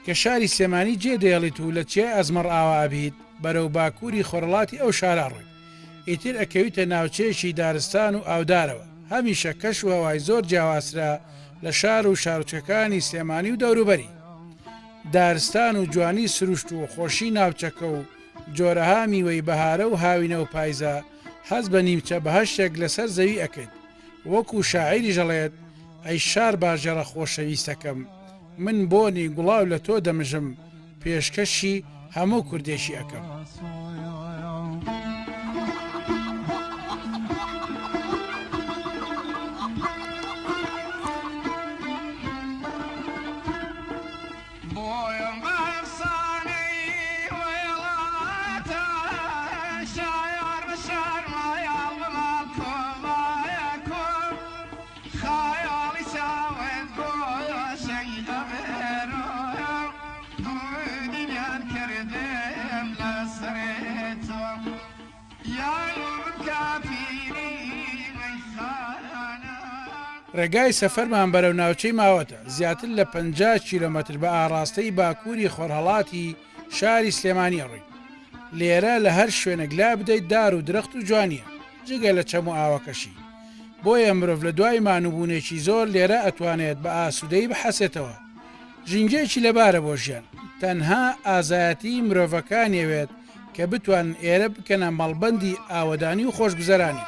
کە شاری سلێمانی جێ دێڵیت و لە چیای ئەزمەڕ ئاوا ئەبیت بەرەو باکووری خۆرهەڵاتی ئەو شارە ئەڕۆیت ئیتر ئەکەویتە ناوچەیەکی دارستان و ئاودارەوە هەمیشە کەش و هەوای زۆر جیاوازترە لە شار و شارۆچکەکانی سلێمانی و دەوروبەری. دارستان و جوانی سروشت و خۆشی ناوچەکە و جۆرەها میوەی بەهارە و هاوینە و پایزە هەست بە نیمچە بەهەشتێک لەسەر زەوی ئەکەیت وەکو شاعیریش ئەڵێت ئەی شارباژێڕە خۆشەویستەکەم من بۆنی گوڵاو لە تۆ دەمژم پێشکەشی هەموو کوردێکی ئەکەم. ڕێگای سەفەرمان بەرەو ناوچەی ماوەتە، زیاتر لە 50 کیلۆمەتر بە ئاڕاستەی باکووری خۆرهەڵاتی شاری سلێمانی ئەڕۆین. لێرە لە هەر شوێنێک لا بدەیت دار و درەخت و جوانییە، جگە لە چەم و ئاوەکەشی. بۆیە مرۆڤ لە دوای مانووبوونێکی زۆر لێرە ئەتوانێت بە ئاسوودەیی بحەسێتەوە. ژینگەیەکی لەبارە بۆ ژیان، تەنها ئازایەتی مرۆڤەکانی ئەوێت کە بتوانن ئێرە بکەنە مەڵبەندی ئاوەدانی و خۆشگوزەرانی.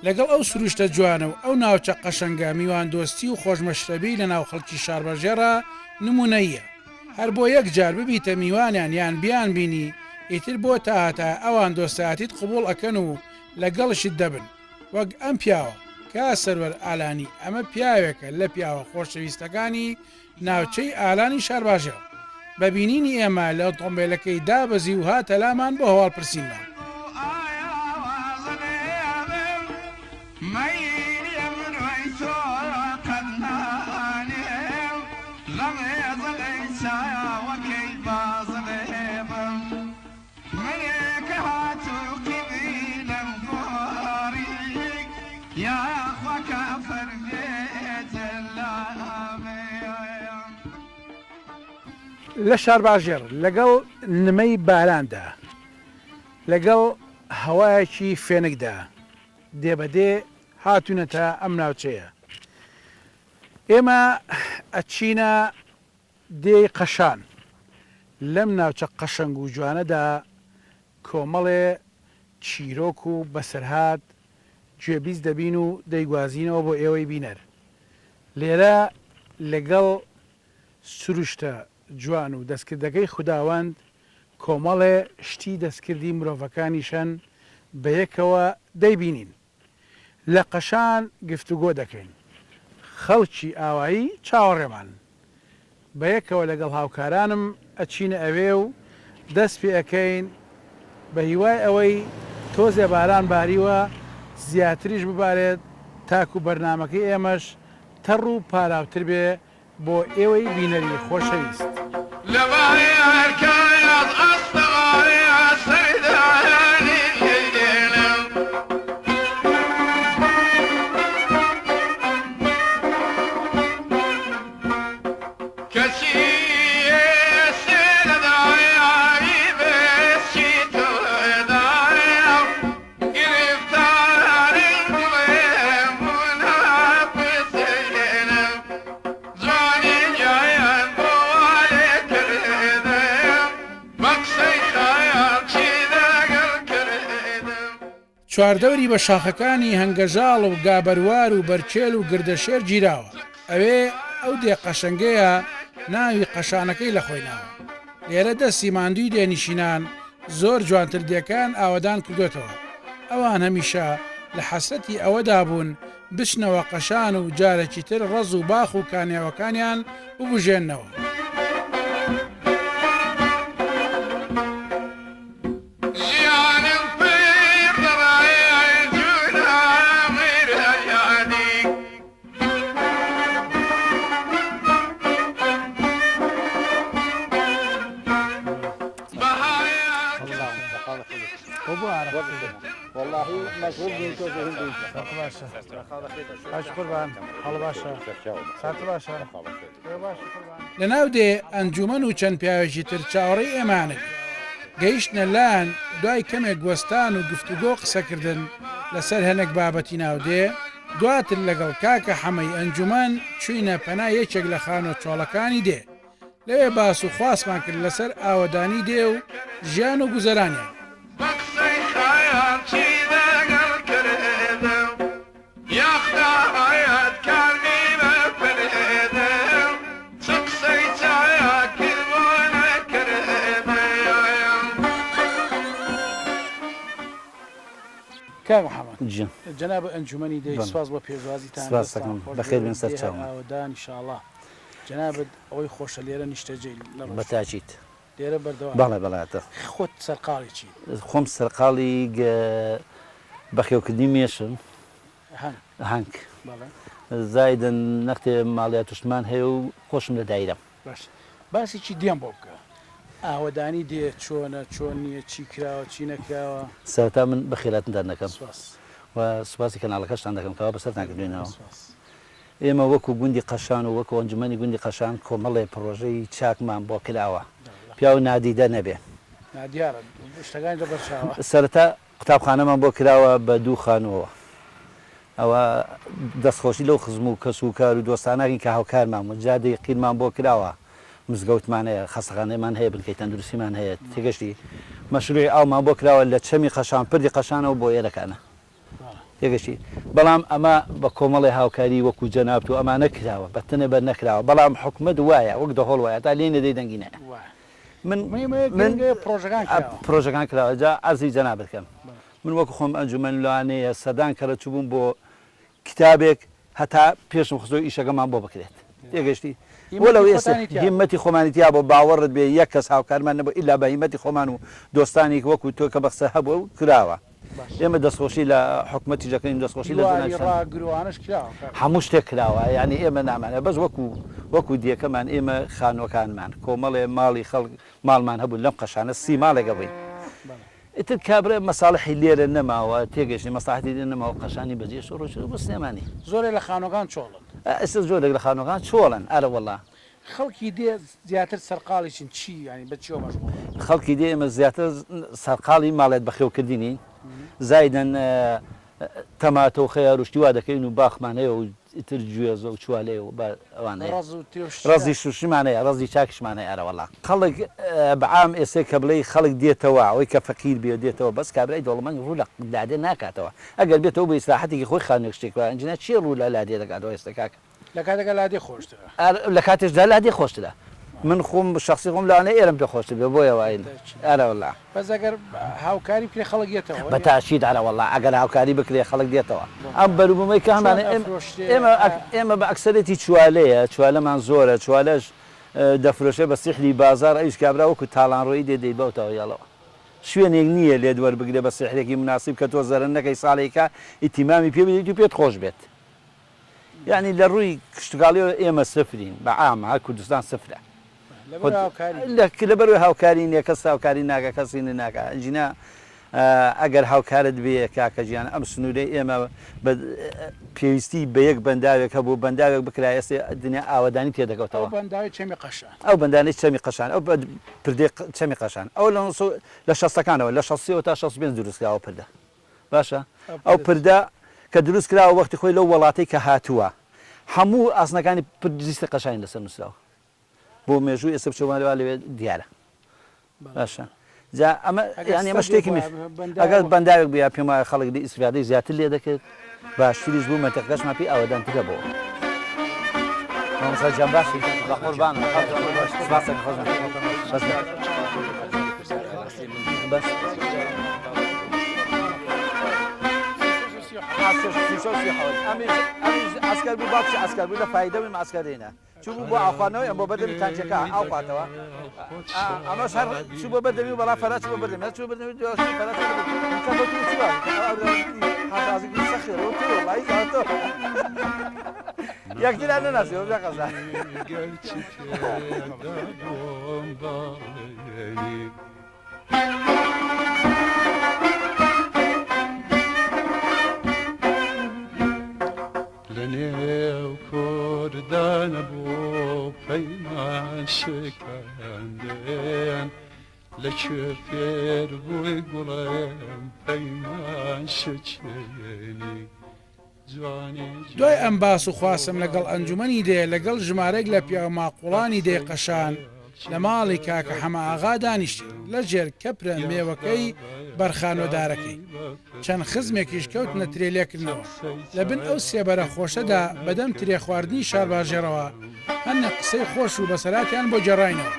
لەگەڵ ئەو سروشتە جوانە و ئەو ناوچە قەشەنگە میواندۆستی و خۆشمەشرەبی لەناو خەڵکی شارباژێڕا نموونەییە. هەر بۆ یەک جار ببیتە میوانیان یان بیانبینی ئیتر بۆ تاهەتایە ئەوان دۆستایەتیت قبوڵ ئەکەن و لەگەڵشت دەبن وەک ئەم پیاوە کا سەروەر ئالانی ئەمە پیاوێکە لە پیاوە خۆشەویستەکانی ناوچەی ئالانی شارباژێڕ بە بینینی ئێمە لە ئۆتۆمبێلەکەی دابەزی و هاتە لامان بۆ هەواڵ پرسینمان. لە شارباژێڕ لەگەڵ نمەی باراندا، لەگەڵ هەوایەکی فێنکدا دێ بە دێ هاتوونەتە ئەم ناوچەیە. ئێمە ئەچینە دێی قەشان. لەم ناوچە قەشەنگ و جوانەدا کۆمەڵێ چیرۆک و بەسەرهات گوێبیست دەبین و دەیگوازینەوە بۆ ئێوەی بینەر. لێرە لەگەڵ سروشتە جوان و دەستکردەکەی خوداوەند کۆمەڵێ شتی دەستکردی مرۆڤەکانیش هەن بەیەکەوە دەیبینین. لە قەشان گفتوگۆ دەکەین. خەڵکی ئاوایی چاوەڕێمانن. بەیەکەوە لەگەڵ هاوکارانم ئەچینە ئەوێ و دەست پێ ئەکەین بە هیوای ئەوەی تۆزێ باران باریوە زیاتریش ببارێت تاکو بەرنامەکەی ئێمەش تەڕ و پاراوتر بێ بۆ ئێوەی بینەری خۆشەویست. چواردەوری بە شاخەکانی هەنگەژاڵ و گابەروار و بەرکێل و گردەشێر گیراوە. ئەوێ ئەو دێ قەشەنگەیە ناوی قەشانەکەی لە خۆی ناوە. لێرە دەستی ماندووی دێنیشینان زۆر جوانتر دێکەیان ئاوەدان کردۆتەوە. ئەوان هەمیشە لە حەسرەتی ئەوەدا بوون بچنەوە قەشان و جارێکی تر ڕەز و باخ و کانیاوەکانیان ببوژێننەوە. لەناو دێ ئەنجومەن و چەند پیاوێکی تر چاوەڕێی ئێمەیان ئەکرد. گەیشتنە لایان دوای کەمێک وەستان و گفتوگۆ قسەکردن لەسەر هەنێک بابەتی ناو دێ، دواتر لەگەڵ کاکە حەمەی ئەنجومەن چوینە پەنای یەکێک لە خانوە چۆڵەکانی دێ. لەوێ باس و خواسمان کرد لەسەر ئاوەدانی دێ و ژیان و گوزەرانیان. کاک محمد گیان. جەنابت ئەنجومەنی دێی بەڵێ. سوپاس بۆ پێشوازیتان سپاس دەستان دەکەم خۆش بەخێر بێ بێن سەر دێ هەر چاومان. ئاوەدان ئیشاڵا. جەنابت ئەوەی خۆشە لێرە نیشتەجێی لە بە ڕۆژ. تاکید. لێرە بەردەوام. بەڵێ بەڵێ ئەتە. خۆت سەرقاڵی چیت؟ خۆم سەرقاڵی گە بەخێوکردنی مێشم. هەنگ. هەنگ. بەڵێ. زایدن نەختێ ماڵیات و شتمان هەیە و خۆشم لە دایرەم. باشە باسێکی دێم بۆ بکە. ئاوەدانی دێ چۆنە چۆن نییە چی کراوە چی نەکراوە؟ سەرەتا من بەخێراتنتان دەکەم سوپاس. و سوپاسی کەناڵەکەشتان دەکەم کەوا بەسەرتان کردوینەوە. سوپاس. ئێمە وەکو گوندی قەشان و وەکو ئەنجومەنی گوندی قەشان کۆمەڵێ پڕۆژەی چاکمان بۆ کراوە پیاو نادیدە نەبێ. نادیارە شتەکانی لەبەر چاوە. سەرەتا قوتابخانەمان بۆ کراوە بە دوو خانووەوە ئەوە دەستخۆشی لەو خزم و کەس و کار و دۆستانەکەین کە هاوکارمان بوون، جادەی قیرمان بۆ کراوە، مزگەوتمان هەیە، خەستەخانەمان هەیە، بنکەی تەندروستیمان هەیە، تێگەشتی؟ مەشروعی ئاومان بۆ کراوە لە چەمی قەشان، پردی قەشانەوە بۆ ئێرەکانە. تێگەشتی؟ بەڵام ئەمە بە کۆمەڵێ هاوکاری وەکو جەنابت و ئەمانە کراوە، بە تەنێ بەر نەکراوە، بەڵام حکومەت وایە، وەک دەهۆڵ وایە، تا لێی نەدەی دەنگی نایە. من من پرۆژەکان کراوە، جا عەرزی جەنابت کەم، من وەکو خۆم ئەنجومەن لەوانەیە سەدان کەرە چووبووم بۆ کتابێک هەتا پێشم خستووە ئیشەکەمان بۆ بکرێت. تێگەشتی؟ وەلەو ئێستا هیمەتی خۆمانی تیا بوو، باوەڕت بێ یەک کەس هاوکارمان نەبوو ئیلا بە هیمەتی خۆمان و دۆستانێک وەکو تۆ کە بەخسە هەبووە و کراوە. ئێمە دەستخۆشی لە حکومەتیش دەکەین و دەستخۆشی لە دیواری جەنابیشتان. ڕاگروانەش کراوە کاک. هەموو شتێک کراوە یانی ئێمە نامانەوێ بەس وەکو وەکو دێکەمان ئێمە خانووەکانمان کۆمەڵێ ماڵی خەڵک ماڵمان هەبوو لەم قەشانە سی ماڵێک ئەبووین ئیتر کابرا مەساڵحی لێرە نەماوە تێگەشتی مەسڵاحەتی لێرە نەماوە قەشانی بەجێ شۆڕ چوو بۆ سلێمانی. زۆرێ لە خانووەکان چۆڵن. ئێستا زۆرێک لە خانووەکان چۆڵن ئەرەوەڵا. خەڵکی دێ زیاتر سەرقاڵی چین چی یانی بە چیەوە مەشغوڵن؟ خەڵکی دێ ئێمە زیاتر سەرقاڵی ماڵیات بەخێوکردنین زایدەن تەماتە و خەیار و شتی وا دەکەین و باخمان هەیە و ئیتر گوێزە و چوالەیە و با ئەوان هەیە ڕەز و ترێ و شتی ڕەزی شوشیمان هەیە ڕەزی چاکیشمان هەیە ئەرەوەڵا. خەڵک بە عام ئێسێ کە بڵێی خەڵک دێتەوە ئەوەی کە فەقیر بێ دێتەوە بەس کابرای دەوڵەمەند ڕوو لە لادێ ناکاتەوە ئەگەر بێتەوە بۆ ئیسراحەتێکی خۆی خانووێک شتێک وا ئینجا کێ ڕوو لە لادێ دەکاتەوە ئێستا کاکە؟ لە کاتێکا لادێ خۆشترە. ئەر لە کاتێشدا لادێ خۆشترە من خۆم شەخسی خۆم لەوانەیە ئێرەم پێ خۆشتر بێ بۆیە واین ئەرەوەڵا. بەس ئەگەر هاوکاری بکرێ خەڵک یەتەوە بە وەنیە؟ تاکید ئەرەوەڵا ئەگەر هاوکاری بکرێ خەڵک دێتەوە ئەم بەروبومەی کە چۆن هەمانە ئێمە ئەفرۆشرێ ئێمە ئێمە بە ئەکسەرێتی چوالەیە چوالەمان زۆرە چوالەش دەفرۆشێ بە سیحری بازاڕ ئەویش کابرا وەکو تاڵانڕۆیی دێ دەیبەوتەوە یەڵەوە شوێنێک نییە لێت وەربگرێ بە سیحرێکی مناسیب کە تۆ زەرەر نەکەی ساڵێکە ئیتیمامی پێ بدەیت و پێت خۆش بێت یانی لە ڕووی کشتوکاڵیەوە ئێمە سفرین بە عام هەر کوردستان سفرە لەبەر هاوکاری نیە کەس هاوکاری ناکە کەسی ناکە ئەجینا ئەگەر هاوکارت بێ کاکە گیان ئەم سنوورەی ئێمە بە پێویستی بە یەک بەنداوێک هەبوو بەنداوێک بکرا ئێستا دنیا ئاوەدانی تێدەکەوتەوە ئەو بەنداوی چەمی قەشان ئەو بەندانەی چەمی قەشان ئەو پردەی چەمی قەشان ئەو لە شەستەکانەوە لە شەستیەوە تا 65 دروست کراوە پردە باشە ئەو پردە کە دروست کراوە وەختی خۆی لەو وەڵاتەی کە هاتووە هەموو ئاسنەکانی پرد زیستی قەشانی لەسەر نووسراوە بۆ مێژوو ئێستا بچۆ وا لەوێ دیارە باشە جا ئەمە یانی ئەمە شتێکی ئەگەر بەنداوێک بوویا پێم وایە خەڵک لێ ئیسفادەی زیاتر لێ دەکرد باشتریش بوو مەنتیقەکەشمان پێی ئاوەدانترە بۆ. مامۆستا گیان باشی بەقوربانم سپاس دەکەم خۆش بەس بەس ئەمیش عەسکەر بوو باوکشی عەسکەر بوو لە فایدە بوویم عەسکەرینە چوو بوو بۆ ئاوخواردنەوەی ئەم بۆ بەردەمی تانکیەکە ئاو خواتەوە ئەمەش هەر چوو بۆ بەردەمی و بەڵا فەرا چوو بۆ بەردەمی هەر چوو بەردەمی دوای فەرا چوو بەردەمی کە بۆ تو چووە حافظی گوت سەخێ بۆ تو وەڵی زاتۆ یەکتریان نەناسیەوە بێ قەزا. لە نێو کوردانە بۆ پەیمان شکاندن لە کوێ فێر بووی گوڵم پەیمان شکێنی دوای ئەم باس و خواسەم لەگەڵ ئەنجومەنی دێ لەگەڵ ژمارەێک لە پیاو ماقوڵانی دێ قەشان لە ماڵی کاکە حەمە ئاغا دانیشتین لە ژێر کەپرە مێوەکەی بەر خانوە دارەکەی. چەند خزمێکیش کەوتنە ترێ لێکردنەوە. لە بن ئەو سێبەرە خۆشەدا بەدەم ترێ خواردنی شارباژێڕەوە هەنێک قسەی خۆش و بەسەراتیان بۆ گێڕاینەوە.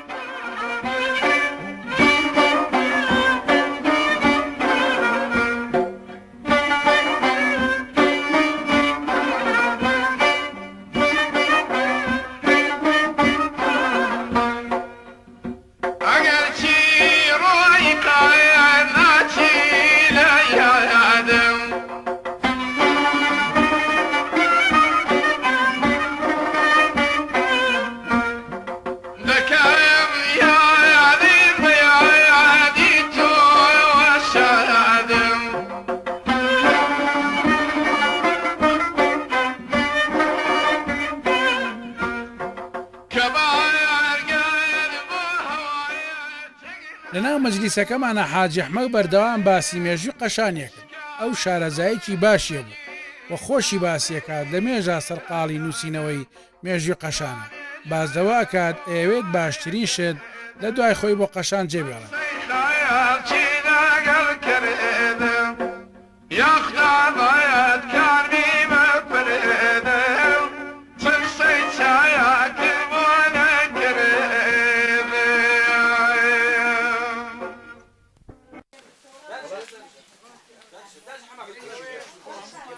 لەناو مەجلیسەکەمانا حاجی ئەحمەد بەردەوام باسی مێژووی قەشانی ئەکرد، ئەو شارەزایەکی باشی هەبوو و خۆشی باسی ئەکات لە مێژە سەرقاڵی نووسینەوەی مێژووی قەشانە، باس لەوە ئەکات ئەیەوێت باشترین شت لە دوای خۆی بۆ قەشان جێبێڵێت.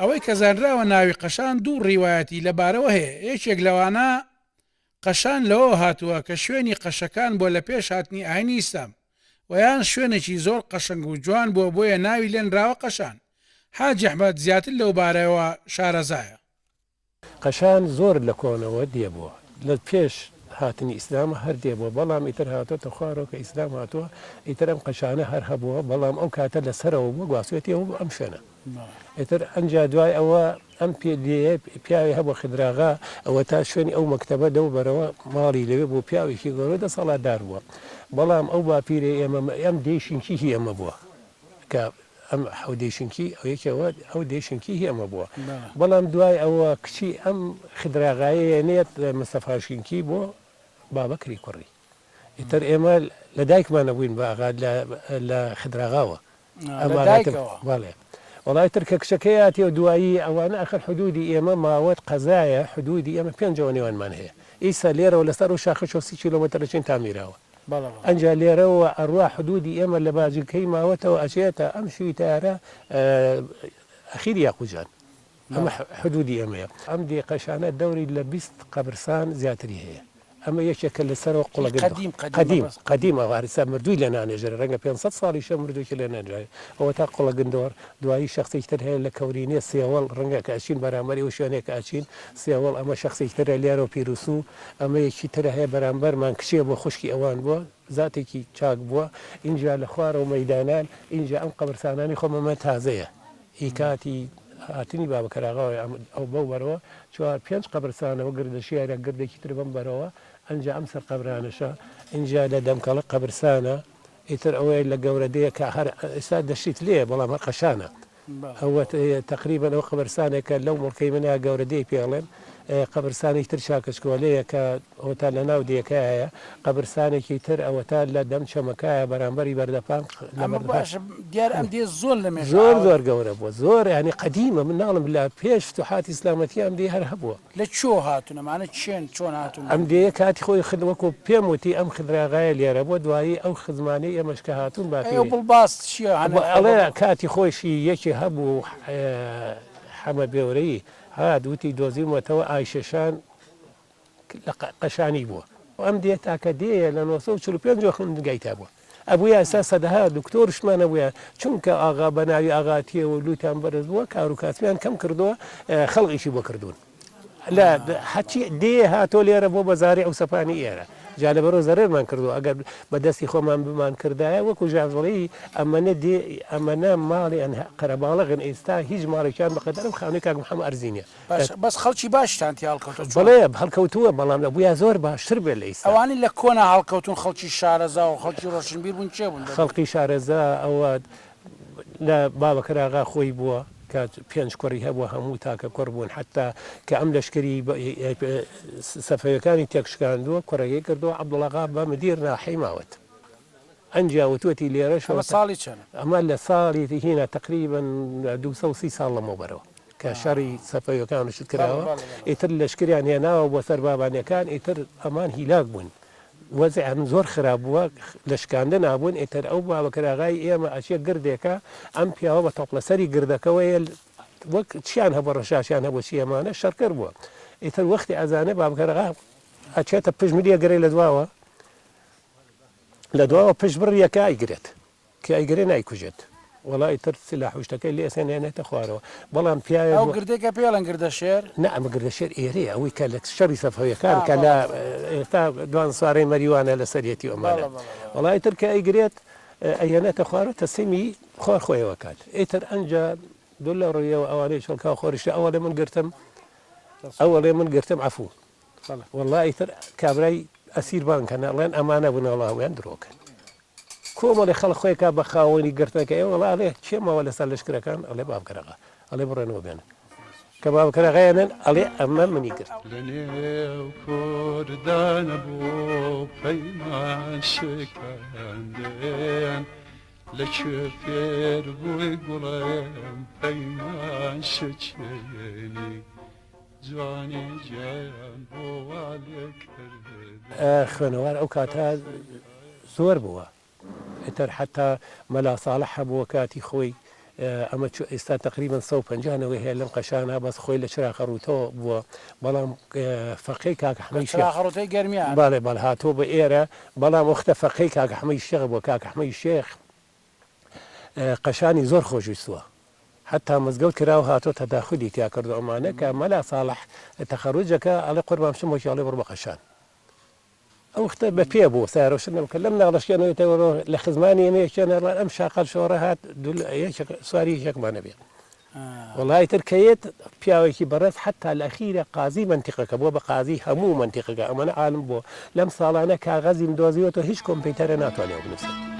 ئەوەی کە زانراوە ناوی قەشان دوو ڕیوایەتی لەبارەوە هەیە، یەکێک لەوانە قەشان لەوەوە هاتووە کە شوێنی قەشەکان بووە لە پێش هاتنی ئاینی ئیسلام وە یان شوێنێکی زۆر قەشەنگ و جوان بووە بۆیە ناوی لێنراوە قەشان. حاجی ئەحمەد زیاتر لەوبارەوە شارەزایە. قەشان زۆر لە کۆنەوە دێ بووە لە پێش هاتنی ئیسلام هەر دێ بووە بەڵام ئیتر هاتۆتە خوارەوە کە ئیسلام هاتووە ئیتر ئەم قەشانە هەر هەبووە بەڵام ئەو کاتە لە سەرەوە بووە گواستوێتیەوە بۆ ئەم شوێنە ئیتر ئەنجا دوای ئەوە ئەم پێ دێیە پیاوێ هەبووە خدراغا ئەوە تا شوێنی ئەو مەکتەبە دەو بەرەوە ماڵی لەوێ بوو پیاوێکی گەورە دەسەڵاتدار بووە بەڵام ئەو باپیرەی ئێمە ئەم دێی شینکی هی ئێمە بووە کە ئەم حەودەی شنکی ئەو یەکێوە ئەو دێی شنکی هی ئەمە بووە بەڵام دوای ئەوە کچی ئەم خدراغایە نێت مستەفا شنکی بۆ بابەکری کوڕی ئیتر ئێمە لە دایکمان نەبووین بە ئاغا لە خدراغاوە بەڵێ وەڵای تر کە کچەکەی هاتیەوە دوایی ئەوانە ئەخر حدودی ئێمە ماوەت قەزایە حدودی ئێمە پێنجەوە نێوانمان هەیە ئیسا لێرەوە لەسەر ئەو شاخە 60 کیلۆمەتر دەچین تا میراوە ئەنجا لێرەوە ئەڕوا حدودی ئێمە لە باجگکەی ماوەتەوە ئەچێتە ئەم شوی تارە ئەخیر یاقوجان ئەمە حدودی ئێمەیە. ئەم دێقەشانە دەوری لە 20 قەبرسان زیاتری هەیە. ئەمە یەکێکە لە سەرەوە قوڵەگرد قەدیم قەدیم قەدیم مەبەست. قەدیم ئەوە هەر ئیستا مردووی لێ نانێژرێ ڕەنگە 500 ساڵیشە مردوویەکی لێ نەنرایە ئەوە تا قوڵەگندۆڕ دوایی شەخسێکی تر هەیە لە کەورینێ سێوەڵ ڕەنگە کە ئەچین بەرامبەری ئەو شوێنەیە کە ئەچین سێوەڵ ئەمە شەخسێکی ترە لێرەوە پیروسوو ئەمە یەکی ترە هەیە بەرامبەرمان کچێ بووە خوشکی ئەوان بووە زاتێکی چاک بووە ئینجا لە خوارەوە مەیدانان ئینجا ئەم قەبرسانانەی خۆم ئەمە تازەیە ئی کاتی هاتنی بابەکەراغاوە ئەو بەو بەرەوە چوار پێنج قەبرسانەوە گردە شیارە گردێکی تر بەم بەرەوە ئەنجا ئەم سەر قەبرانەشە ئینجا لە دەمکەڵە قەبرسانە ئیتر ئەوەیە لە گەورە دێ کە هەر ئێستا دەشتیت لێیە بەڵام هەر قەشانە ئەوە تەقریبەن ئەو قەبرسانێکە لەو مڵکەی منە گەورە دێی پێ ئەڵێن. قەبرسانێکی تر شاکەچکۆلەیە کە ئەوەتا لە ناو دێکایە، قەبرسانێکی تر ئەوەتا لە دەم چەمەکایە بەرامبەری بەردەپان لە ئەمە بەردەپان. باشە دیارە ئەم دێ زۆر لە مێژە زۆر ئاوە. زۆر گەورە بووە زۆر یانی قەدیمە من ناڵێم لە پێش فتوحاتی ئیسلامەتی ئەم دێ هەر هەبووە. لە کوێوە هاتوون ئەمانە کێن چۆن هاتوون ئەم بەم دێیە کاتی خۆی خد وەکو پێم وتی ئەم خدراغایە لێرە بووە دوایی ئەو خزمانەی ئێمەش کە هاتوون ئەی ئەو باپیری بڵباس چییە هەنە ئەڵێ کاتی خۆیشی یەکێ هەبوو حەمە بێورەیی هات وتی دۆزیومەتەوە ئایشەشان لە قەشانی بووە. ئەم دێ تاکە دێیە لە 945 وە خوێندنگای تا بووە. ئەبوویا ئێستا سەدەها دکتۆرشمان هەبوویا، چونکە ئاغا بە ناوی ئاغاتیەوە لووتیان بەرز بووە کار و کاسبیان کەم کردووە خەڵک ئیشی بۆ کردوون. لە هەرچی دێ هاتۆ لێرە بۆ بە زارع و سەپانی ئێرە. جا لەبەرئەوە زەرەرمان کردووە ئەگەر بە دەستی خۆمان بمان کردایە وەکو ژاڤڵی ئەمەنە دێ ئەمەنە ماڵی ئەنها قەرەباڵغن ئێستا هیچ ماڵێکیان بەقەدەر ئەم خانووی کاک محەمە ئەرزی نیە. باشە بەس خەڵکی باشتان تیا هەڵکەوتوە چۆن؟ بەڵێ هەڵکەوتووە بەڵام ئەبوویا زۆر باشتر بێت لە ئیستا. ئەوانەی لە کۆنا هەڵکەوتوون خەڵکی شارەزا و خەڵکی ڕۆشنبیر بوون کێ بوون دەبوو؟ خەڵکی شارەزا ئەوە لە بابەکر ئاغا خۆی بووە کە پێنج کوڕی هەبووە هەموو تاکە کوڕ بوون حەتا کە ئەم لەشکری سەفەویەکانی تێکشکاندووە کوڕەکەی کردووە عەبدوڵاغا بە مدیر ناحیەی ماوەت. ئەنجا وتوەتی لێرەشەوە ئەمە ساڵی چەنە؟ ئەمە لە ساڵی هینا تەقریبەن 230 ساڵ لەمەوبەرەوە کە شەڕی سەفەویەکان و شت کراوە ئیتر لەشکریان هێناوە بۆ سەر بابانیەکان ئیتر ئەمان هیلاک بوون وەزعیان زۆر خراپ بووە لە شکاندنا بوون ئیتر ئەو بابەکر ئاغای ئێمە ئەچێ گردێکە ئەم پیاوە بە تۆپڵەسەری گردەکەوەیە وەک چیان هەبوو ڕەشاشیان هەبوو چی ئەمانە شەڕکەر بووە ئیتر وەختی ئەزانێ بابەکر ئاغا ئەچێتە پشت ملی ئەگرێ لە دواوە لە دواوە پشت بڕیەکە ئەیگرێت کە ئەیگرێ نایکوژێت وەڵا ئیتر سلاح و شتەکەی لێ ئەسێنێ ئەنێتە خوارەوە بەڵام پیاوێک ئەو گردەی کە پێی ئەڵێن گردە شێر؟ نا ئەمە گردە شێر ئێرەیە ئەوەی کە لە شەڕی سەفەویەکان کە لە ئێستا دوان سوارەی مەریوانە لەسەریەتی و ئەمانە وەڵا ئیتر کە ئەیگرێت ئەیهێنێتە خوارەوە تەسلیمی خوار خۆیەوە کات ئیتر ئەنجا دوو لە ڕوویەوە ئەوانەی چڵکاو خۆریشە ئەوەڵێ من گرتم ئەوەڵێ من گرتم عەفوو وەڵا ئیتر کابرای ئەسیر بانگ کەن ئەڵێن ئەمانە بوون وەڵا هەموویان درۆکەن کۆمەڵی خەڵک خۆی کا بە خاوەنی گرتنەکە ئێوە وەڵا ئەڵێ کێ ماوە لەسەر لەشکرەکان ئەڵێ بابکەرەغا ئەڵێ بڕێنەوە بێنن کە بابکەرەغایانن ئەڵێ ئەمە منی گرت. لە نێو کوردانە بۆ پەیمان شکاندن لە کوێ فێر بووی گوڵم پەیمان شکێنی جوانی گیان بۆ وا لێ کردم. خوێنەوار ئەو کاتە زۆر بووە ئیتر حەتا مەلا ساڵح هەبووە کاتی خۆی ئەمە چ ئێستا تەقریبەن 150 نەوەی هەیە لەم قەشانە بەس خۆی لە چراخەڕووتەوە بووە بەڵام فەقێی کاک لە ئەحمەی شێخ چراخەڕووتەی گەرمیان؟ بەڵێ بەڵێ هاتووە بۆ ئێرە بەڵام وەختە فەقێی کاک ئەحمەی شێخ بووە کاک ئەحمەی شێخ قەشانی زۆر خۆشویستووە حەتا مزگەوت کراوە هاتووە تەداخولی تیا کردووە ئەمانە کە مەلا ساڵح تەخەروجەکە ئەڵێ قوربان بچم بۆ کوێ ئەڵێ بڕۆ بە قەشان ئەو وەختە بە پێ بوو سەیارە و شت نەبوو کە لەم ناڵەشکێنەوەی تەوەرۆ لە خزمانی ئێمە یەکێ نەڕوان ئەم شاقەل شۆڕە هات دوو یەکێک سواری یەکێکمان نەبێ وەڵای تر کە یەت پیاوێکی بەڕێز حەتا لە ئەخیرە قازی مەنتیقەکە بووە بە قازی هەموو مەنتیقەکە ئەمەنە عالم بووە لەم ساڵانە کاغەزیم دۆزیوەتەوە هیچ کۆمپیوتەرە ناتوانێ ئەو بنووسێت.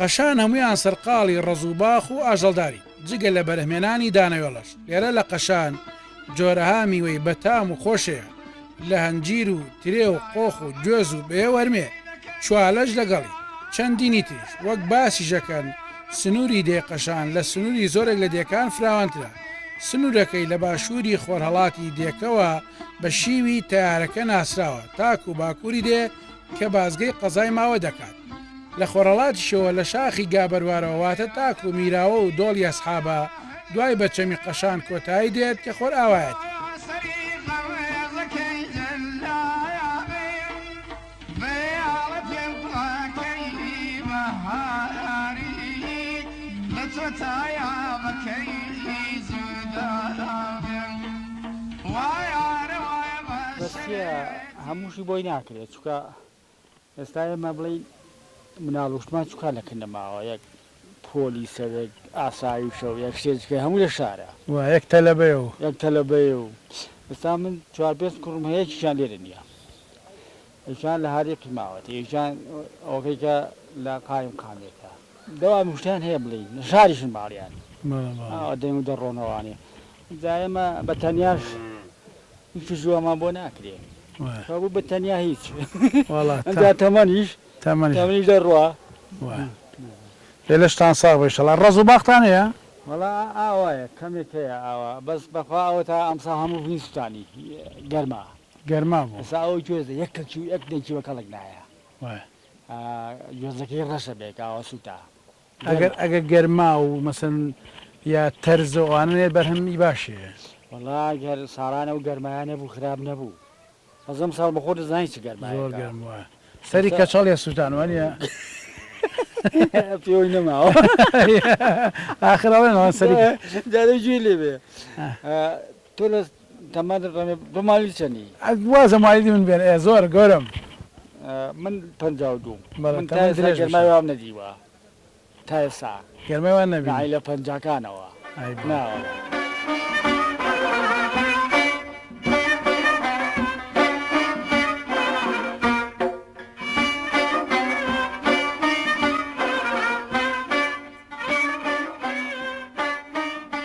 قەشان هەموویان سەرقاڵی ڕەز و باخ و ئاژەڵدارین، جگە لە بەرهەمهێنانی دانەوێڵەش، لێرە لە قەشان جۆرەها میوەی بەتام و خۆش هەیە، لە هەنجیر و ترێ و قۆخ و گوێز و بێ و هەرمێ، چوالەش لەگەڵی، چەندینی تریش، وەک باسیش ئەکەن سنووری دێ قەشان لە سنووری زۆرێک لە دێکان فراوانترە، سنوورەکەی لە باشووری خۆرهەڵاتی دێکەوە بە شیوی تەیارەکە ناسراوە تاکوو باکووری دێ کە بازگەی قەزای ماوە دەکات لە خۆرهەڵاتیشەوە لە شاخی گابەروارەوە واتە تاکو میراوە و دۆڵی ئەسحابە دوای بە چەمی قەشان کۆتایی دێت کە خۆرئاوایەتی. هەمووشی بۆی ناکرێت چونکە ئێستا ئێمە بڵێین مناڵ و شتمان چوکا لە کن نەماوە یەک پۆلیسە و یەک ئاسایشە و یەک شتێکە هەموو لە شارە. وا یەک تەلەبەیە و. یەک تەلەبەیە و ئێستا من چوار پێنج کوڕم هەیە یەکیشیان لێرە نییە یەکیان لە هاریقی ماوەتە یەکیان ئەوەکەی کە لە قایم قامێکە دەوامی شتیان هەیە بڵێی لە شاریشن ماڵیان ئاوا دێن و دەڕۆنەوانێ جا ئێمە بە تەنیاش هیچ ژوامان بۆ ناکرێ بوو بە تەنیا هیچ ئەنجا تەمەنیش تەمەنیش دەڕوا. ئێ لەشتان ساغ بێ ئیشەڵا. ڕەز و باختان هەیە؟ وەڵا ئاوایە کەمێک هەیە ئاوا بەس بەخوا ئەوەتا ئەمساڵ هەموو بنی سوتانی گەرما. گەرما بوو. ئێستا ئەوە گوێزە یەک کەلکی و یەک دەنکی بە کەڵک نایە. وایە. گوێزەکەی ڕەشە بێ کە ئاوا سوتا. ئەگەر ئەگەر گەرما و مەسەن یا تەرزە و ئەوانە نێت بەرهەمی باشی هەیە. وەڵا گەر ساڵان ئەو گەرمایە نەبوو خراپ نەبوو. بەس ئەمساڵ بەخۆت دەزانی چ گەرمایەکە. زۆر گەرم وایە. سەری کەچەڵ یە سوتان وانیە؟ پێوەی نەماوە. ئاخر ئەڵێن ئەوان سەری جارێ گوێی لێ بێ تۆ لە تەمەنت ڕەنگە تۆ مالیدی چەنی؟ وازە مالیدی من بێنە ئێ زۆر گەورەم. من 52 من تا ئێستا گەرمای وام نەدیوە. تا ئێستا گەرمای وان نەبینی؟ یەعنی لە پەنجاکانەوە ئای بابا. نا وەڵا.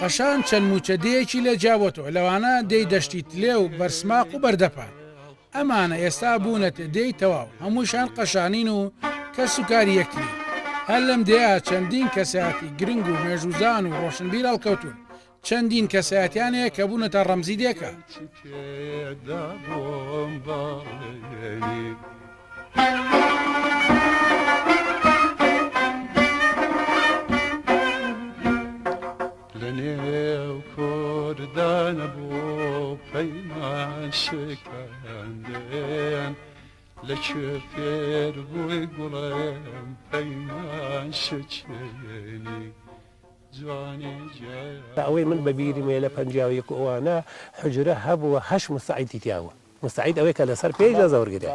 قەشان چەند مووچە دێیەکی لێ جیابۆتەوە لەوانە دێی دەشتی تلێ و بەرسماق و بەردەپان. ئەمانە ئێستا بوونەتە دێی تەواو، هەمووشیان قەشانین و کەس و کاری یەکترین. هەر لەم دێیە چەندین کەسایەتی گرنگ و مێژووزان و ڕۆشنبیر هەڵکەوتوون، چەندین کەسایەتیان هەیە کە بوونەتە ڕەمزی دێکە. لە نێو کوردانە بۆ پەیمان شکاندن لە کوێ فێر بووی گوڵم پەیمان شکێنی جوانی گیان. ئەوەی من بە بیرم هەیە لە 51 و ئەوانە حوجرە هەبووە هەشت موسەعیدی تیا بوو. موستەعید ئەوەی کە لەسەر پێی ئیجازە وەرگرێ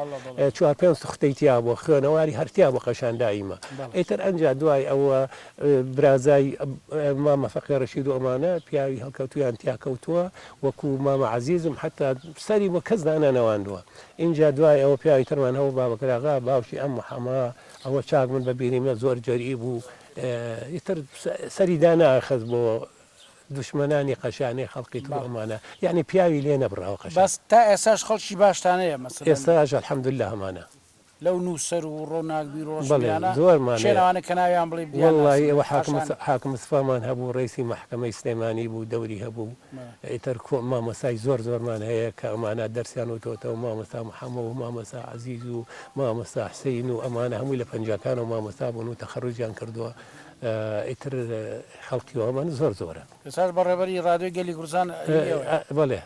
چوار پێنج توختەی تیا بوو خوێنەواری هەر تیا بوو قەشان دایمە ئیتر ئەنجا دوای ئەوە برازای مامە فەقێ ڕەشید و ئەمانە پیاوی هەڵکەوتویان تیا کەوتووە وەکو مامە عەزیزم حەتا سەری بۆ کەس دانەنەواندووە ئینجا دوای ئەوە پیاوی ترمان هەبوو بابەکر ئاغا باوکی ئەم محەمە ئەوە چاک من بە بیریمە زۆر جەری بوو ئیتر سەری داناخست بۆ دوشمنانی قەشانەی خەڵقی تر و ئەمانە یەعنی پیاوی لێ نەبڕاوە قەشان. بەس تا ئێستاش خەڵکی باشتان هەیە مەسەلەن. ئێستاش الحمدللە هەمانە. لەو نووسەر و ڕۆناکبیر و بەڵێ ڕۆشنبیرانە زۆرمان کێن هەیە. ئەوانە کە ناویان بڵێی وەڵڵاهی بیانناسم ئەوە حاکم قەشانە. حاکم مستەفامان هەبوو ڕەیسی مەحکەمەی سلێمانی بوو دەوری هەبوو ئیتر کۆ مامۆستای زۆر زۆرمان هەیە کە ئەمانە دەرسیان وتۆتەوە مامۆستا محەمە و مامۆستا عەزیز و مامۆستا حسین و ئەمانە هەمووی لە پەنجاکانەوە مامۆستا بوون و تەخەروجیان کردووە ئیتر خەڵکی وامان زۆر زۆرە. ئێستاش بەڕێوەبەری ڕادیۆی گەلی کوردستان هی ئێوەیە؟ بەڵێ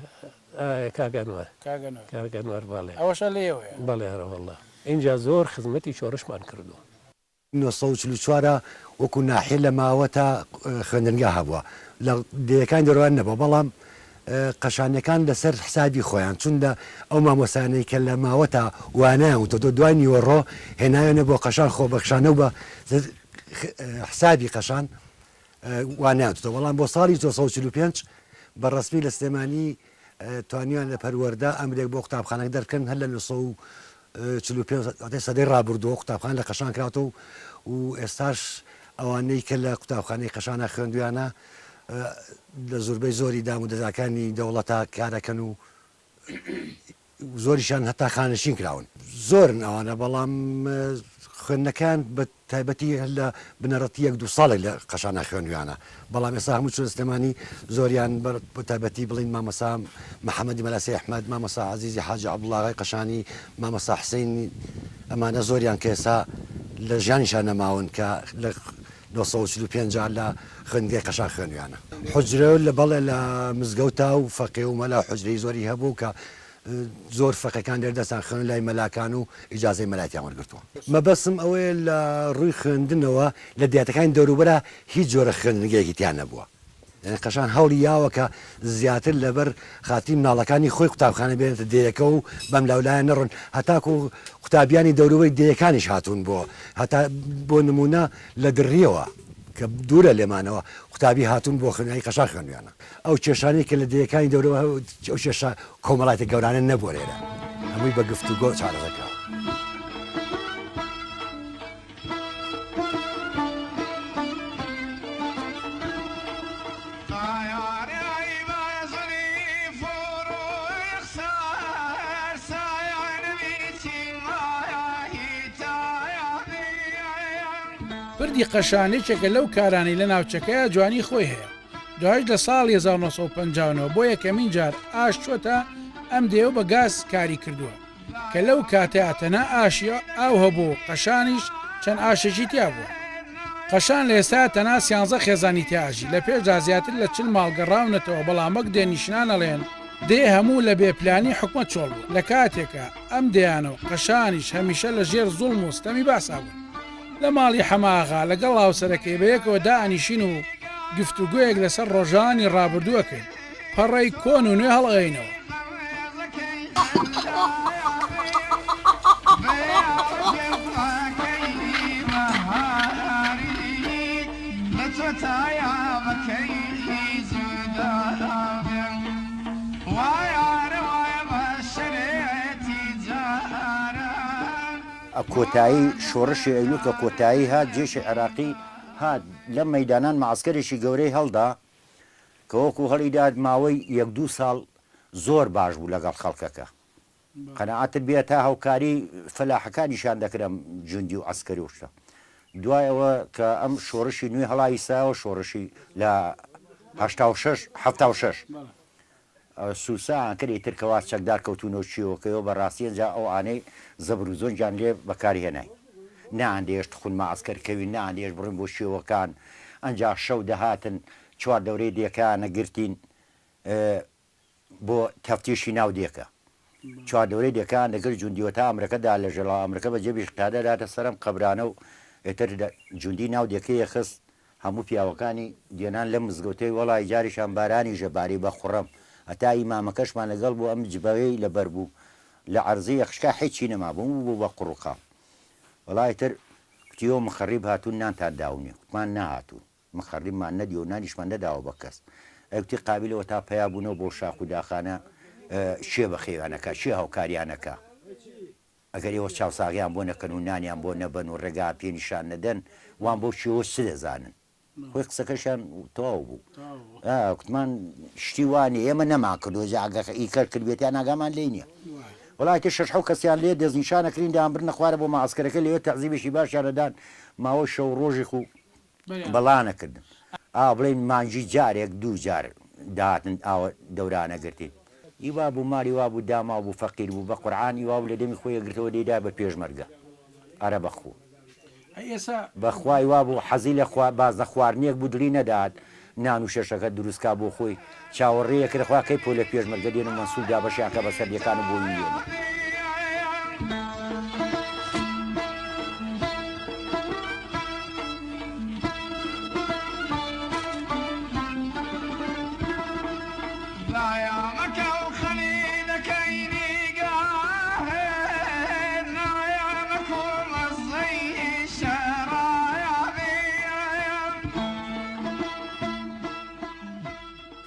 کاک ئەنوەر. کاک ئەنوەر. کاک ئەنوەر بەڵێ. ئەوەش هەر لە ئێوەیە؟ بەڵێ ئەرەوەڵا. ئینجا زۆر خزمەتی شۆڕشمان کردووە. 944 وەکو ناحیە لە ماوەتە خوێندنگا هەبووە لە دێیەکانی دەوروبەر نەبووە بەڵام قەشانەکان لەسەر حسابی خۆیان چون لە ئەو مامۆستایانەی کە لە ماوەتە وانەیان وتۆتەوە دوای نیوەڕۆ هێناویانە بۆ قەشان خۆبەخشانە و بە حسابی قەشان وانەیان وتۆتەوە بەڵام بۆ ساڵی 945 بە ڕەسمی لە سلێمانی توانیان لە پەروەردە ئەمرێک بۆ قوتابخانەکە دەرکەن هەر لە 945 واتە سەدەی ڕابردووە قوتابخانە لە قەشان کراوەتەوە و ئێستاش ئەوانەی کە لە قوتابخانەی قەشانە خوێندویانە لە زۆربەی زۆری دام و دەزگاکانی دەوڵەتا کارەکەن و زۆریشیان هەتا خانەنشین کراون. زۆرن ئەوانە بەڵام خوێندنەکەیان بە تایبەتی هەر لە بنەڕەتی یەک دوو ساڵێک لە قەشانە خوێندویانە بەڵام ئێستا هەموو چوونە سلێمانی زۆریان بە تایبەتی بڵین مامۆستا محەمەدی مەلا سەی ئەحمەد مامۆستا عەزیزی حاجی عەبدوڵاغای قەشانی مامۆستا حسەینی ئەمانە زۆریان کە ئێستا لە ژیانیشان نەماون کە لە 945 لە خوێندنگای قەشان خوێندویانە. حوجرە لە بەڵێ لە مزگەوتا و فەقێ و مەلا حوجرەی زۆری هەبوو کە زۆر فەقێکان لێرە دەرسیان خوێندوە لای مەلاکان و ئیجازەی مەلایەتیان وەرگرتووە. مەبەستم ئەوەیە لە ڕووی خوێندنەوە لە دێهاتەکانی دەوروبەرا هیچ جۆرە خوێندنگەیەکی تیا نەبووە. یانی قەشان هەوڵی یاوە کە زیاتر لەبەر خاتری مناڵەکانی خۆی قوتابخانە بێنێتە دێیەکە و بەم لاولایە نەڕۆن هەتاکوو قوتابیانی دەوروبەری دێیەکانیش هاتوون بۆ هەتا بۆ نموونە لە دڕیەوە. کە دوورە لێمانەوە قوتابی هاتوون بۆ خوێندنی قەشان خوێندویانە. ئەو کێشانەی کە لە دێیەکانی دەورەوە ئەو کێشە کۆمەڵایەتە گەورانە نەبووە لێرە هەمووی بە گفتوگۆ چارەسەر کراوە. پردی قەشان یەکێکە لەو کارانەی لە ناوچەکەیا جوانی خۆی هەیە، دوایش لە ساڵی 1959 بۆ یەکەمین جار ئاش چۆتە ئەم دێیە و بە گاز کاری کردووە، کە لەو کاتەیا تەنها ئاشی ئاو هەبووە و قەشانیش چەند ئاشێکی تیا بووە. قەشان لە ئێستایا تەنها سیانزە خێزانی تیا ئەژی، لە پێشدا زیاتر لە 40 ماڵ گەڕاونەتەوە بەڵام وەک دێنیشنان ئەڵێن دێ هەموو لە بێ پلانی حکومەت چۆڵ بوو، لە کاتێکا ئەم دێیانە و قەشانیش هەمیشە لە ژێر زوڵم و ستەمی بەعسا بوون. لە ماڵی حەمە ئاغا لەگەڵ هاوسەرەکەی بەیەکەوە دائەنیشین و گفتوگۆیەک لەسەر ڕۆژانی ڕابردوو ئەکەین. پەڕەی کۆن و نوێ هەڵئەیەینەوە. کۆتایی شۆڕشی ئەیلول کە کۆتایی هات جێشی عێراقی هات لەم مەیدانان مەعەسکەرێکی گەورەی هەڵدا کە وەکو هەڵیدات ماوەی یەک دوو ساڵ زۆر باش بوو لەگەڵ خەڵکەکە قەناعەتت بێ تا هاوکاری فەلاحەکانیشیان دەکرد ئەم جوندی و عەسکەری و شتە دوای ئەوە کە ئەم شۆڕشی نوێ هەڵایسایەوە شۆڕشی لە 86 76 سوسایان کرد ئیتر کەوا چەکدار کەوتونەوە چیۆکەیەوە بەڕاستی ئەنجا ئەو ئانەی زەبر و زۆنگیان لێ بەکار هێناین نەیان دەهێشت خون مەعەسکەر کەوین نەیان دەهێشت بڕۆین بۆ چیۆکان ئەنجا شەو دەهاتن چوار دەورەی دێکەیان ئەگرتین بۆ تەفتیشی ناو دێکە چوار دەورەی دێکەیان دەگرت جوندیوە تا ئەمرەکە دا لە ژێڵا ئەمرەکە بە جێبیش قیادە داتە سەرم قەبرانە و ئیتر جوندی ناو دێکەیە خست هەموو پیاوەکانی دێنان لەم مزگەوتەی وەڵای جارێکیان بارانیش ئەباری بە خوڕەم هەتا ئیمامەکەشمان لەگەڵ بوو ئەم جبەی لەبەر بوو لە عەرزی یەخشکا حیچی نەمابوو هەموو بوو بە قوڕ و قاڵ وەڵا ئیتر کوتی ئەو مخەڕیب هاتوون نانتان داونێ کوتمان نەهاتوون مخەڕیبمان نەدیوە و نانیشمان نەداوە بە کەس ئەی کوتی قابیل ئەوەتا پەیا بوونەوە بۆ شاخ و داخانە کێ بەخێویان ئەکا کێ هاوکاریان ئەکا ئەگەر ئێوە چاوساغیان بۆ نەکەن و نانیان بۆ نەبەن و ڕێگایان پێ نیشان نەدەن، وان بەو شێوە چ دەزانن؟ خۆی قسەکەشیان تەواو بوو. ئا، کوتمان شتی وا نییە، ئێمە نەمانکردووە، جا ئەگەر ئی کەر کردبێتیان ئاگامان لێی نییە. وەڵا ئیتر شەش حەو کەسیان لێ دەستنیشان ئەکرین، دەیانبردنە خوارە بۆ مەعەسکەرەکە، لەوێ تەعزیبێکی باشیان ئەدان، ماوەی شەو و ڕۆژێک و بەڵا نەکردن. ئا بڵێین مانگی جارێک دوو جار دەهاتن ئاوە دەوران ئەگرتین. ئی وا بوو ماڵی وا بوو داماو بوو فەقیر بوو بە قورعان ئی وا بوو لە دەمی خۆی ئەگرتەوە دەیدا بە پێشمەرگە ئەرە بە خوا بە خوا ئی وا بوو حەزی لە خوا بازنە خواردنێک بوو دڵی نەدەهات نان و شەشەکە دروست کا بۆ خۆی چاوەڕێی ئەکرد خوا کەی پۆلە پێشمەرگە دێن و مەنسوب دابەشیان کا بەسەر دێکان و بۆی وێنێ.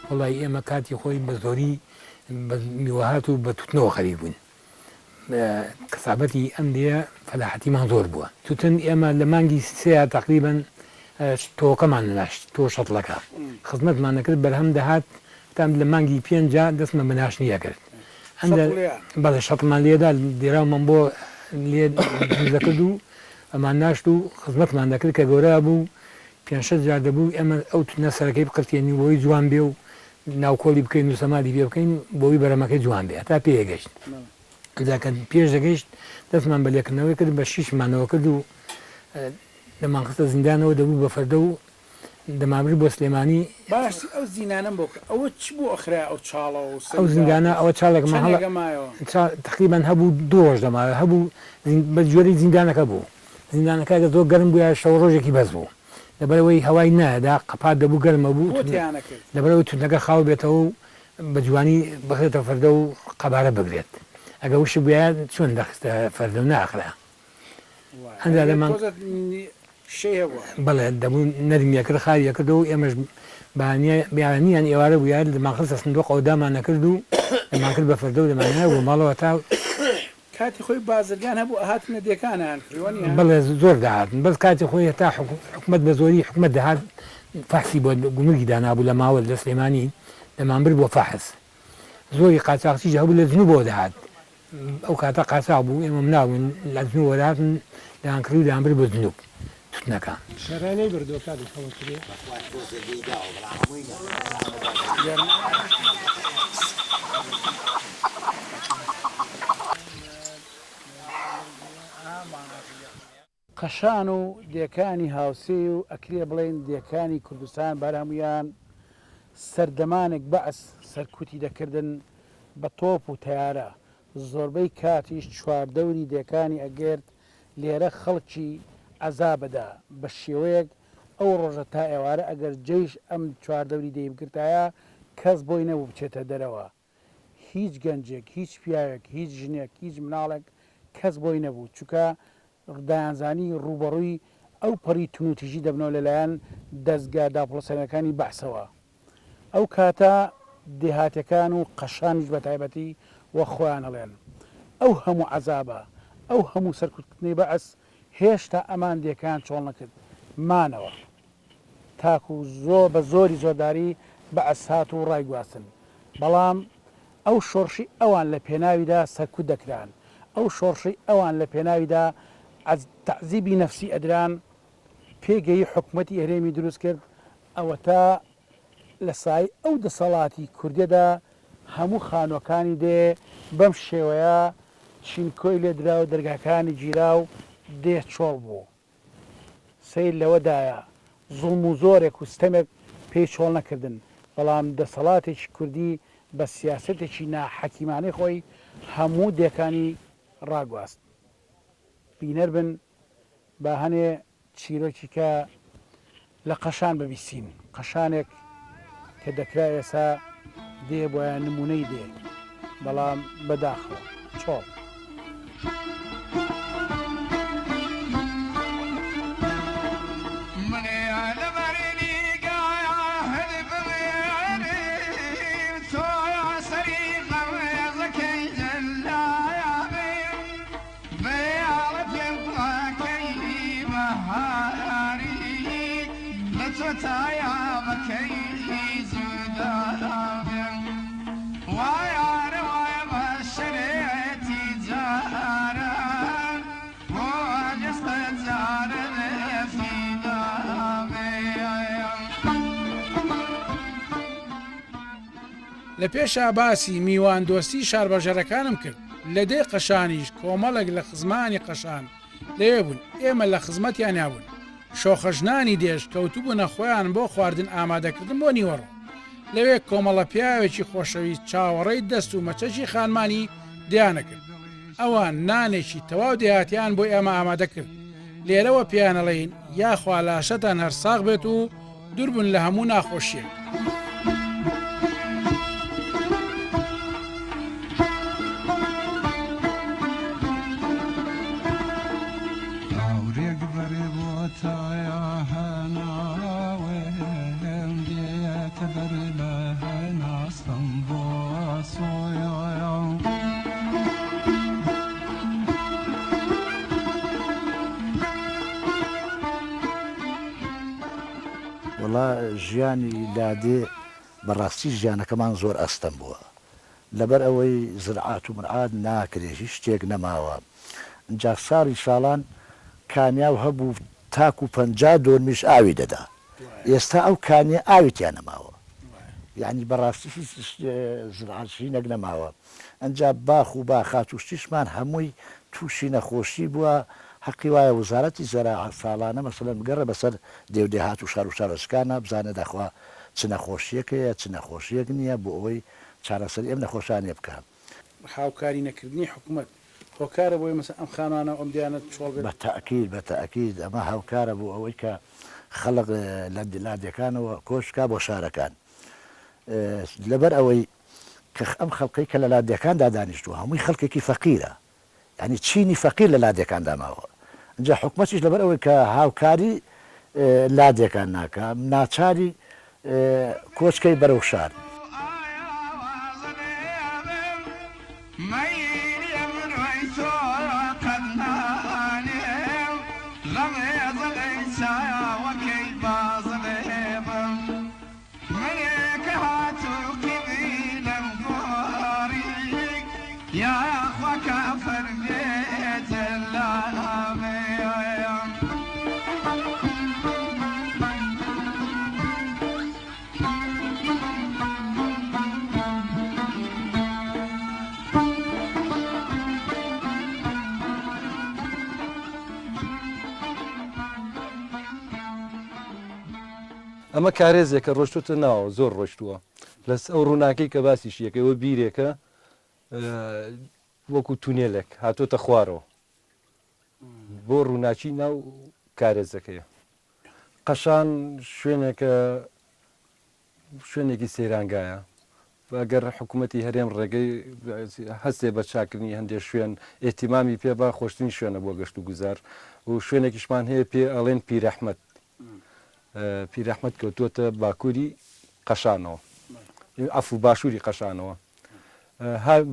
وەڵای ئێمە کاتی خۆی بە زۆری بە میوەهات و بە توتنەوە خەریک بووین کەسابەتی ئەم دێیە فەلاحەتیمان زۆر بووە توتن ئێمە لە مانگی سێیا تەقریبەن تۆوەکەمان نەناشت تۆ شەتڵەکە خزمەتمان دەکرد بەرهەم دەهات تا لە مانگی پێنجا دەستمان بە ناشتنی ئەکرد ئەندە بەڵێ شەتڵمان لێدا دێراومان بۆ لێ دروست دەکرد و ئەمان ناشت و خزمەتمان دەکرد کە گەورە بوو پێنج شەش جار دەبوو ئێمە ئەو توتنە سەرەکەی بقرتێنین بۆی جوان بێ و ناوکۆڵی بکەین و سەمادی پێ بکەین بۆی بەرەمەکەی جوان بێ هەتا پێ گەشت ئینجا کە پێش دەگەیشت دەستمان بە لێکردنەوەی کرد بە شیشمانەوە کرد و دەمانخستە زیندانەوە دەبوو بە فەردە و دەمانبرد بۆ سلێمانی. باش ئەو زینانەم بۆ کە ئەوە چ بوو ئەخرایە ئەو چاڵەوە و ئەو سەری زیندانە داکرد ئەوە چاڵێکمان هەڵە چەندێک ئەمایەوە؟ چا تەقریبەن هەبوو دوو ڕۆژ دەمایەوە هەبوو زین بە جۆرەی زیندانەکە بوو زیندانەکە ئەگەر زۆر گەرم بووایە شەو ڕۆژێکی بەس بوو لەبەرئەوەی هەوای نایەدا قەپات دەبوو گەرم ئەبوو بۆ تیانەکرد؟ لەبەرئەوەی توتنەکە خاو بێتەوە و بە جوانی بخرێتە فەردە و قەبارە بگرێت ئەگەر وشک بووایە چۆن دەخستە فەردە و ناخرا وایە ئەنجا ئەگەر لەمان تۆزە. شەی هەبووە. بەڵێ دەبوو نەرمی ئەکرد خاوی ئەکردەوە و ئێمەش بەیانیە بەیانی یان ئێوارە بوو یار دەمانخستە سندوقەوە دامان ئەکرد و دەمانکرد بە فەردە و دەمانهێنا بۆ ماڵەوە تا کاتی خۆی بازرگان هەبوو ئەهاتنە دێکان ئەیان کڕی وەنیە؟ بەڵێ زۆر دەهاتن بەس کاتی خۆی هەتا حکومەت بە زۆری حکومەت دەهات فەحسی بۆ گومرگی دانابوو لە ماوەت لە سلێمانی دەمانبرد بۆ فەحس زۆری قاچاخچیش هەبوو لە جنوبەوە دەهات ئەو کاتە قاچاخ بوو ئێمە مناڵ بووین لە جنوبەوە دەهاتن دەیانکڕی و دەیانبرد بۆ جنوب توتنەکان. شەرا نەیبردووە کاک محەمەد کرێ. بەخوا تۆزێ لێی داوە بەڵام هەمووی نا. قەشان و دێکانی هاوسێی و ئەکرێ بڵێین دێکانی کوردستان بەر هەموویان سەردەمانێک بەعس سەرکوتی دەکردن بە تۆپ و تەیارە زۆربەی کاتیش چواردەوری دێکانی ئەگرت لێرە خەڵکی عەزاب ئەدا بە شێوەیەک ئەو ڕۆژە تا ئێوارە ئەگەر جەیش ئەم چواردەوری دێی بگرتایە کەس بۆی نەبوو بچێتە دەرەوە هیچ گەنجێک، هیچ پیاوێک، هیچ ژنێک، هیچ مناڵێک کەس بۆی نەبوو، چونکە دەیانزانی ڕووبەڕووی ئەو پەڕی تونوتیژی دەبنەوە لەلایەن دەزگا داپڵۆسێنەکانی بەعسەوە. ئەو کاتە دێهاتیەکان و قەشانیش بە تایبەتی وەک خۆیان ئەڵێن ئەو هەموو عەزابە، ئەو هەموو سەرکوتکردنەی بەعس هێشتا ئەمان دێکەیان چۆڵ نەکرد، مانەوە. تاکو زۆ بە زۆری زۆرداری بەعس هات و ڕایگواستن بەڵام ئەو شۆڕشی ئەوان لە پێناویدا سەرکوت دەکران ئەو شۆڕشەی ئەوان لە پێناویدا عەز تەعزیبی نەفسی ئەدران پێگەی حکومەتی هەرێمی دروست کرد ئەوەتا لە سایەی ئەو دەسەڵاتی کوردیەدا هەموو خانوەکانی دێ بەم شێوەیە چینکۆی لێدرا و دەرگاکانی گیرا و دێ چۆڵ بوو. سەیر لەوەدایە زوڵم و زۆرێک و ستەمێک پێی چۆڵ نەکردن، بەڵام دەسەڵاتێکی کوردی بە سیاسەتێکی نا حەکیمانەی خۆی هەموو دێکانی ڕاگواست. بینەر بن با هەنێ چیرۆکی کە لە قەشان ببیسین، قەشانێک کە دەکرا ئێسا دێ بوایە نموونەی دێ، بەڵام بەداخەوە چۆڵ. لە پێشا باسی میواندۆستی شارباژێڕەکانم کرد، لە دێی قەشانیش کۆمەڵێک لە خزمانی قەشان لەوێ بوون، ئێمە لە خزمەتیانیا بوون. شۆخەژنانی دێش کەوتبوونە خۆیان بۆ خواردن ئامادەکردن بۆ نیوەڕۆ. لەوێ کۆمەڵە پیاوێکی خۆشەویست چاوەڕێی دەست و مەچەکی خانمانی دێیان ئەکرد. ئەوان نانێکی تەواو دێهاتیان بۆ ئێمە ئامادە کرد. لێرەوە پێیان ئەڵێین یاخوا لاشەتان هەر ساغ بێت و دووربن لە هەموو ناخۆشیەک. وەڵا ژیانی لادێ بەڕاستی ژیانەکەمان زۆر ئەستەم بووە لەبەر ئەوەی زرعات و مرعات ناکرێ هیچ شتێک نەماوە ئینجا ساڵی ساڵان کانیاو هەبوو تاکو 50 دۆنمیش ئاوی دەدا ئێستا ئەو کانیە ئاوی تیا نەماوە یانی بەڕاستی هیچ زرعات شینەک نەماوە ئەنجا باخ و باخات و شتیشمان هەمووی تووشی نەخۆشی بووە، هەقی وایە وزارەتی زەراعەت ساڵانە مەسەلەن بگەڕێ بەسەر دێ و دێهات و شار و شارۆچکانا بزانێ داخوا چ نەخۆشییەک هەیە چ نەخۆشییەک نییە بۆ ئەوەی چارەسەری ئەم نەخۆشانە بکا. هاوکاری نەکردنی حکومەت هۆکارە بۆی مەسەلەن ئەم خانوانە و ئەم دێیانە چۆڵ بێت؟ بە تەئکید بە تەئکید ئەمە هاوکارە بۆ ئەوەی کە خەڵک لە لادێکانەوە کۆچ بکا بۆ شارەکان لەبەر ئەوەی کە ئەم خەڵکەی کە لە لادێکاندا دانیشتووە هەمووی خەڵکێکی فەقیرە یانی چینی فەقیر لە لادێکاندا ماوە. ئینجا حکومەتیش لەبەر ئەوەی کە هاوکاری لادێکان ناکا ناچاری کۆچ کەی بەرەو شار. ئەمە کارێزێکە ڕۆشتوتە ناوە زۆر ڕۆشتووە لەس ئەو ڕووناکەی کە باسیشی ئەکەی ئەوە بیرێکە وەکو تونێلێک هاتۆتە خوارەوە بۆ ڕووناکی ناو کارێزەکەیە. قەشان شوێنێکە شوێنێکی سەیرانگایە ئەگەر حکوومەتی هەرێم ڕێگەی هەستێ بە چاکردنی هەندێک شوێن ئیهتیمامی پێ با خۆشترین شوێنە بۆ گەشت و گوزار و شوێنێکیشمان هەیە پێ ئەڵێن پیرەحمەد پیرەحمەد کەوتووەتە باکووری قەشانەوە عەفو باشووری قەشانەوە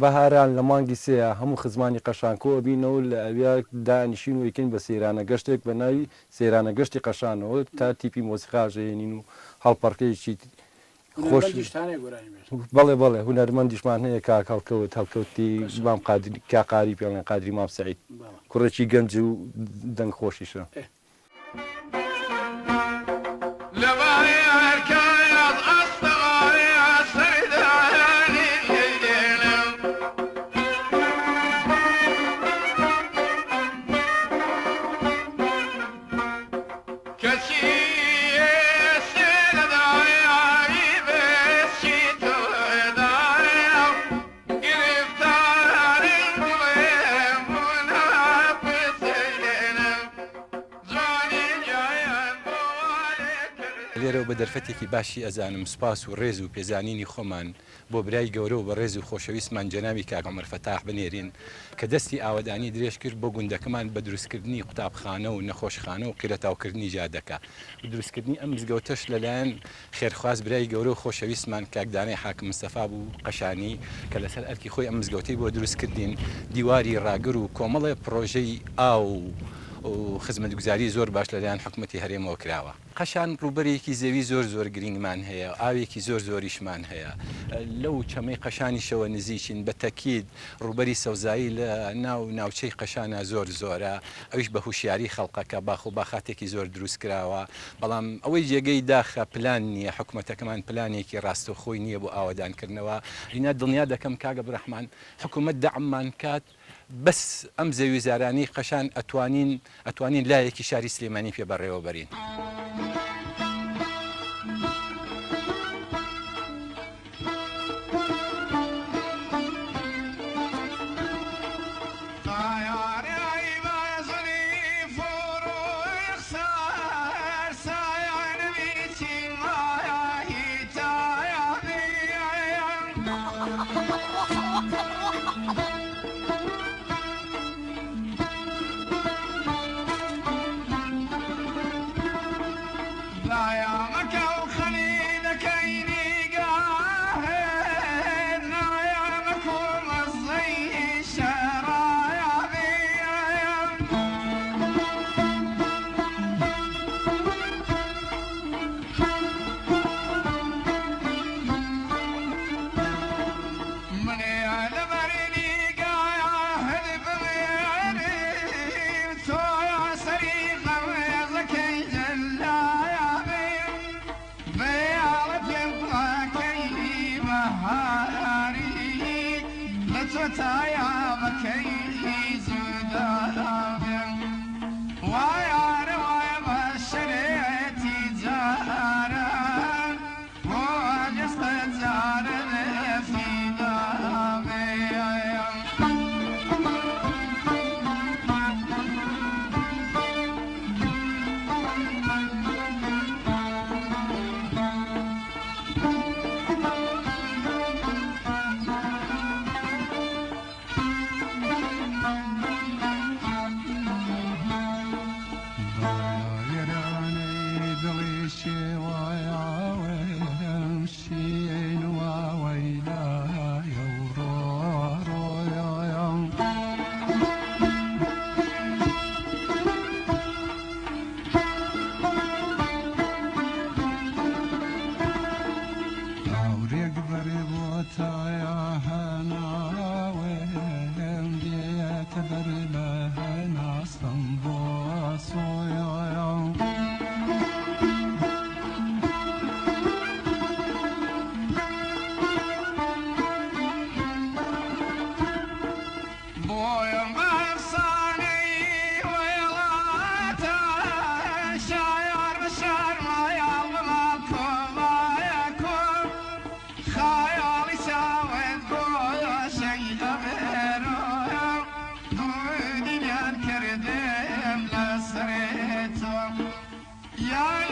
بەهاران لە مانگی سێیا هەموو خزمانی قەشان کۆ ئەبینەوە لە ئەویا دائەنیشین و ئەیکەین بە سەیرانە گەشتێک بە ناوی سەیرانە گەشتی قەشانەوە تا تیپی مۆسیقاش ئەهێنین و هەڵپەڕکێیەکی خۆش هونەرمەندیشتان هەیە گۆرانی بێژ؟ بەڵێ بەڵێ هونەرمەندیشمان هەیە کاک هەڵکەوت هەڵکەوتی مام قادری کاک قاری پێڵێن قادری مام سەعید کوڕێکی گەنج و دەنگ خۆشیشە. لێرەوە بە دەرفەتێکی باشی ئەزانم سوپاس و ڕێز و پێزانینی خۆمان بۆ برای گەورە و بەڕێز و خۆشەویستمان جەنابی کاک عومەر فەتاح بنێرین کە دەستی ئاوەدانی درێژ کرد بۆ گوندەکەمان بە دروستکردنی قوتابخانە و نەخۆشخانە و قیرەتاوکردنی جادەکە و دروستکردنی ئەم مزگەوتەش لەلایەن خێرخواز برای گەورە و خۆشەویستمان کاک دانای حاکم مستەفا بوو قەشانی کە لەسەر ئەرکی خۆی ئەم مزگەوتەی بۆ دروست کردین، دیواری ڕاگر و کۆمەڵێ پڕۆژەی ئاو و خزمەتگوزاری زۆر باش لەلایەن حکومەتی هەرێمەوە کراوە. قەشان ڕووبەرێکی زەوی زۆر زۆر گرینگمان هەیە، ئاوێکی زۆر زۆریشمان هەیە، لەو چەمەی قەشانیشەوە نزیکین، بە تەکید ڕووبەری سەوزایی لە ناو ناوچەی قەشانا زۆر زۆرە، ئەویش بە هوشیاری خەڵقەکە، باخ و باخاتێکی زۆر دروست کراوە، بەڵام ئەوەی جێگەی داخە پلان نییە، حکومەتەکەمان پلانێکی ڕاستەوخۆی نییە بۆ ئاوەدانکردنەوە، ئینا دڵنیا دەکەم کاک عەبدولڕەحمان حکومەت دەعممان کات بەس ئەم زەویوزارانەی قەشان ئەتوانین ئەتوانین لایەکی شاری سلێمانی پێ بەڕێوە بەرین. Yeah.